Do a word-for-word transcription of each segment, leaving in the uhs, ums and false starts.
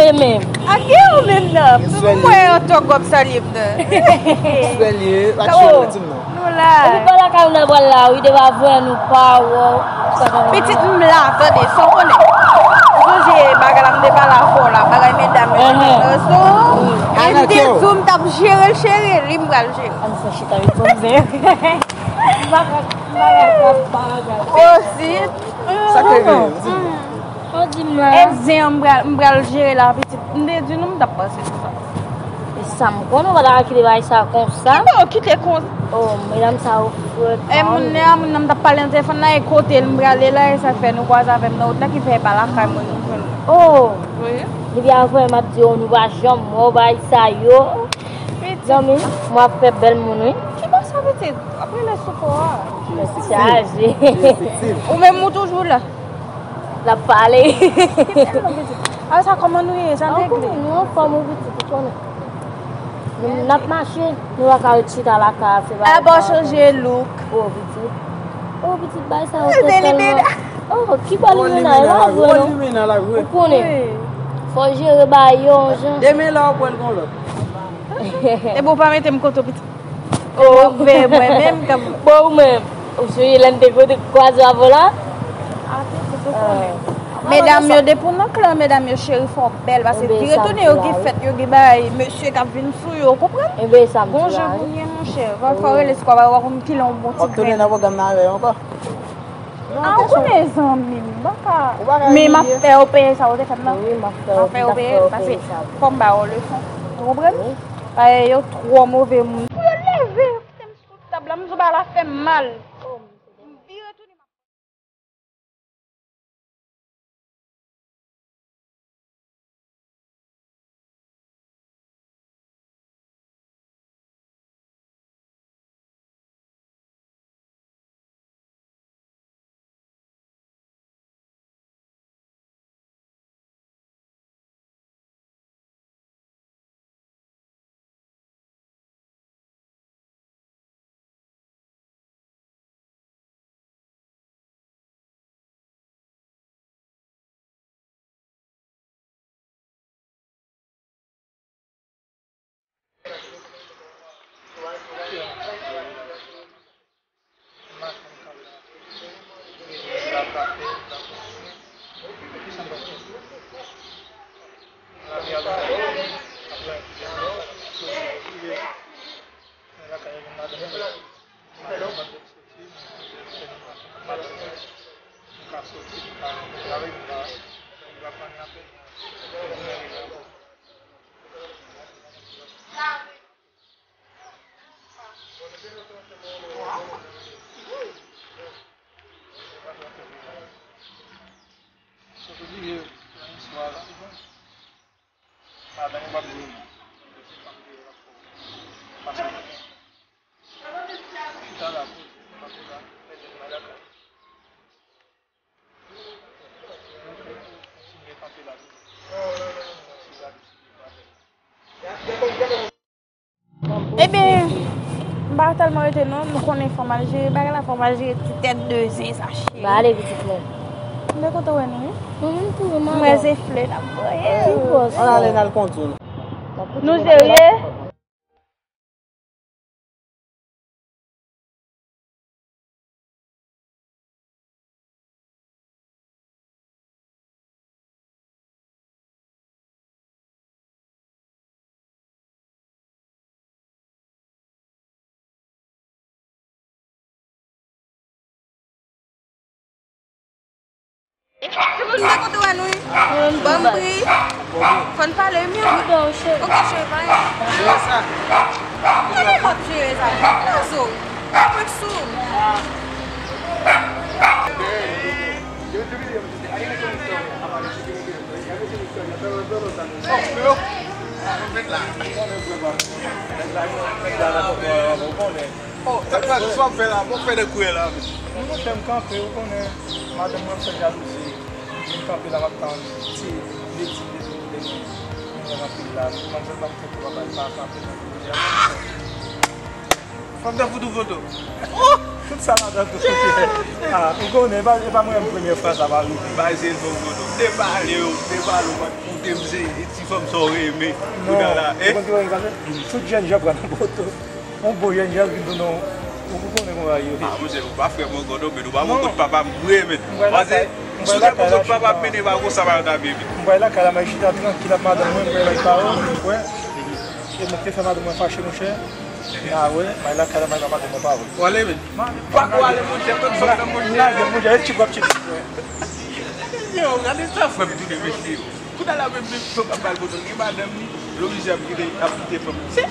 E menm. Ak yo menm nan. Mwen an tògòp salye m nan. Swèlye, ak cheve ti m nan. Nou la. Epi pa lakay ou nan pral la, wi, devan vwè nou pa wè w. Pitit m la, tande, sa w konnen. Ou sonje bagay la m te pale avè w la, bagay medam yo te fè nan resto. E m te di w m t ap jere l, cheri, li m pral jere. An fè chita wi, bon zen. M pa ka, m pa ka, m pa ka. Osi. Sa k rive? Ou di m la. E zen an m pral, m pral jere la, pitit. M te di nou m t ap panse sou sa. E sa m konnen, ou pa ta kite bagay sa konsa. Epi ou kite konsa. Oh, medam sa yo frèt. E moun nan, moun nan m t ap pale nan telefòn nan, e kote l m prale la, e sa k fè nou kwaze avè m nan wout la, ki fè e pa lakay mwen nou jwenn. Oh. Wi. Depi avè m ap di yo, nou pa janm wè w bagay sa yo. Pitit. Zanmi, mwen ap fè bèl moun, wi. Ki bò sa, pitit? Ap rele sou kò a. Chaje. Ou menm ou toujou la. L ap pale. A sa, kòman nou ye? Sa regle? Nou anfòm, wi, pitit, ou konnen. Nou, n ap mache, nou pa ka ret chita lakay a fè bagay. Aba w chanje look. Oh, pitit. Oh, pitit, bagay sa yo tèt tèlman. Oh, ki bò limena? E pa vre, non. Ou konnen. Fò jere bagay yo yon jan. Demen la, w pran l gon lòt. E bon, pa mete m kote w, pitit. Oh, men mwen menm k ap. Bon, ou menm, ou sonje lè n te kote kwaze avè w la? Ah, pitit, ou konnen. Medam yo, depi w nan klan, medam yo, cheri, fò w bèl, paske di retounen yo gen fèt, yo gen bagay, mesye k ap vin sou yo, ou konprann? Gon jan pou n ye, monchè. Fò w rele sou kò, pa w konn kilè yon bon ti grenn. W ap tounen nan pwogram nan avè yo ankò? Ah, ou konnen zanmi m, m pa ka. Men m ap fè yo peye sa yo te fè m nan. Wi, m ap fè yo peye, paske fò m ba yo leson. Ou konprann? Paske yo twò move moun. Pou yo leve, kite m sou tab la, m di w bagay la fè m mal. M vire tounen. Ebyen, m pa tèlman rete non, nou konnen fò m al jere bagay la, fò m al jere ti tèt de zen sa cheri. Ba ale pitit mwen. M byen kontan wè nou wi. Mwen menm tou, mwen. M wè se flè n ap voye. Ann ale n al kontou nou. Nou serye? Tout moun pa kontan wè nou wi. Ban m pri. Fò n pale wi. Ok cheri, pa gen. Kòman w ap jere sa? Nan zo. Mwen sou. Oh, sa k pase? Sa w ap fè la? Bon, fè de kouye la. Nou monte m kanpe, ou konnen, madanm mwen fè jalouzi. Vin kanpe la, m ap tann ti, de ti, de ti, de ti. Mwen anpil la. Manzè pa m foto, papa, l pa kanpe nan jodi a. Fòk de foto, foto. Oh! Tout sa ladan tou. Ah, ou konnen, e pa, e pa mwen menm premye fwa sa va rive. Bay se bon kote. M te pale w, m te pale w, mwen koute m se ti fanm sa w renmen. Kounye a la, eh? Ou konn ki bagay ki pase? Tout jèn jan pran nan poto. Yon bon jèn jan vin tounen yon, ou konnen kòman bagay yo ye. Ah, monchè, ou pa frè m ankò non, men ou pa wè kot papa m vre, men. Paske si w te konn kot papa m mennen pa konsa bagay yo t ap ye vit. M pral lakay la, m al chita trankil ak madanm mwen, m pral bay pawòl, ou kwè? E mwen ki te fè madanm mwen fache, monchè. A wè, m al lakay la, m al bay madanm mwen pawòl. W ale, men. Pa ko ale, monchè, kot fanm nan, monchè. Lage, monchè, e tchip w ap tchip. Yo, gade sa, frè m tounen, mesye yo. Kounye a la, menm, menm, fanm ap bay l poto, gen madanm li, l oblije ap kite, ap kite fanm. Se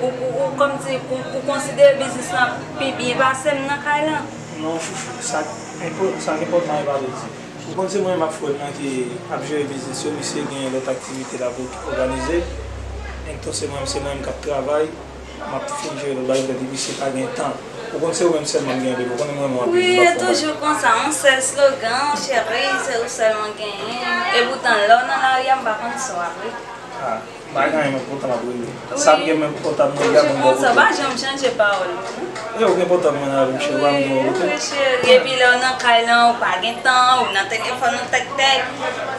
Ou, ou, ou kòmsi, ou, ou konsidere biznis lan pi byen pase m nan kay lan? Non, chouchou, sa k enpò-, sa k enpòtan e pa vle di. Ou konn se mwen menm ak frè m nan ki ap jere biznis yo, misye gen lòt aktivite l ap òganize. Entonse mwen menm, se mwen menm k ap travay, m ap fin jere lòt bagay, epi misye pa gen tan. Ou konn se ou menm sèlman m gen de, ou konnen mwen menm anpil, m pa fè yon bagay. Wi, e toujou konsa, yon sèl slogan, cheri, se ou sèl mwen genyen. E poutan, lè w nan lari a, m pa konn sa w ap rete. Ah, m pa gen anyen, men kontan m ap rele. Sa m gen, men kontan m nan, wi, m ap kontan. Toujou konsa, pa janm chanje pawòl ou, non? E ou gen pòtab mwen nan lavi m, cheri, pa m gen yon wote. Wi, cheri, epi lè w nan kay lan, ou pa gen tan, ou nan telefòn ou tèk tèk.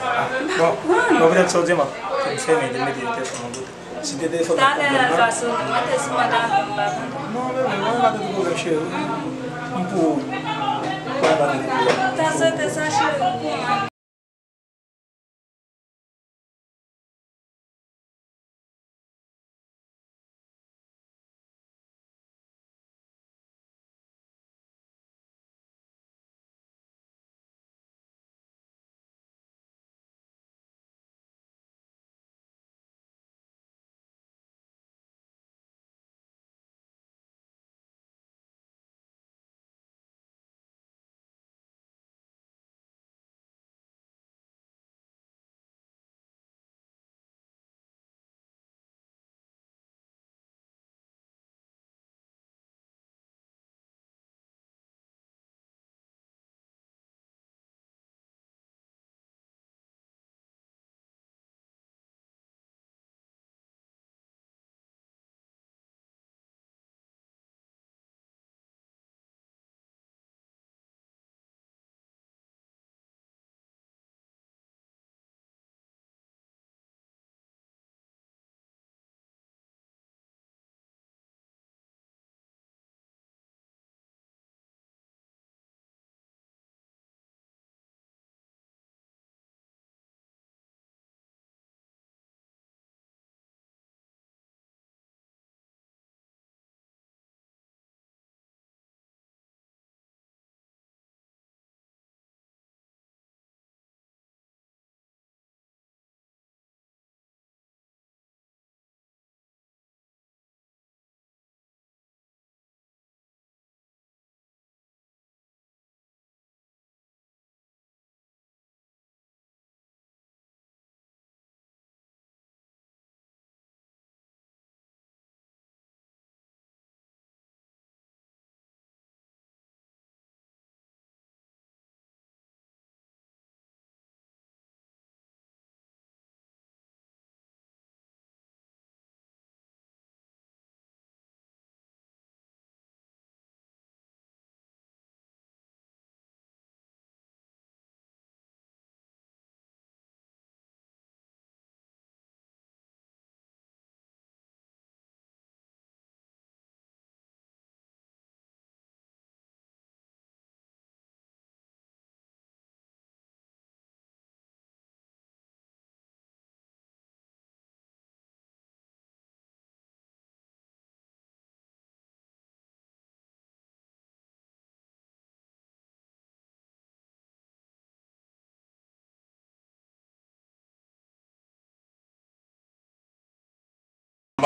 Ah, bon, bon, petèt sa w di m ap fèmen, de mete telefòn nan kote. Si te telefòn nan kote. Talè l al pa sonnen, mwen te sou manda avè m, m pa kontan. Non, bebe, mwen pa gen pwoblèm, cheri. M pou ou. Mwen pa gen pwoblèm. M ta swete sa, cheri, pou mwen.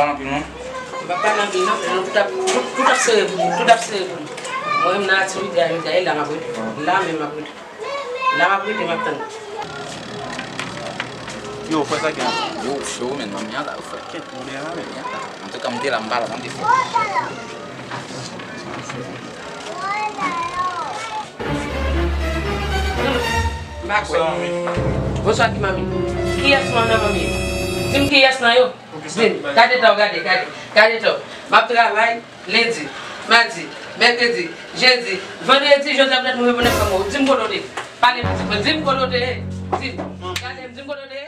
Pale anpil non. M p ap pale anpil non, men tout ap, tout, tout ap sere pou nou, tout ap sere pou nou. Mwen menm nan aktivite a jodi a, e la m ap rete. La menm m ap rete. La m ap rete, m ap tann. Yo, frè, sa gen? Yo, cho, men, manmi an la, frè. Kèt, moun la, men. Antouka, m te la, m pa la, tande, frè. M pa kwè. Bonswa, manmi. Bonswa, ki manmi? Kiyès nan manmi? Di m kiyès nan yo. Di m. Gade tan, gade, gade. Gade tan. M ap travay lendi, madi, mèkredi, jedi, vandredi, jodi a petèt mwen reponn nan fanm ou. Di m kote w te ye. Pale piti mwen. Di m kote w te ye. Di m. Gade m, di m kote w te ye.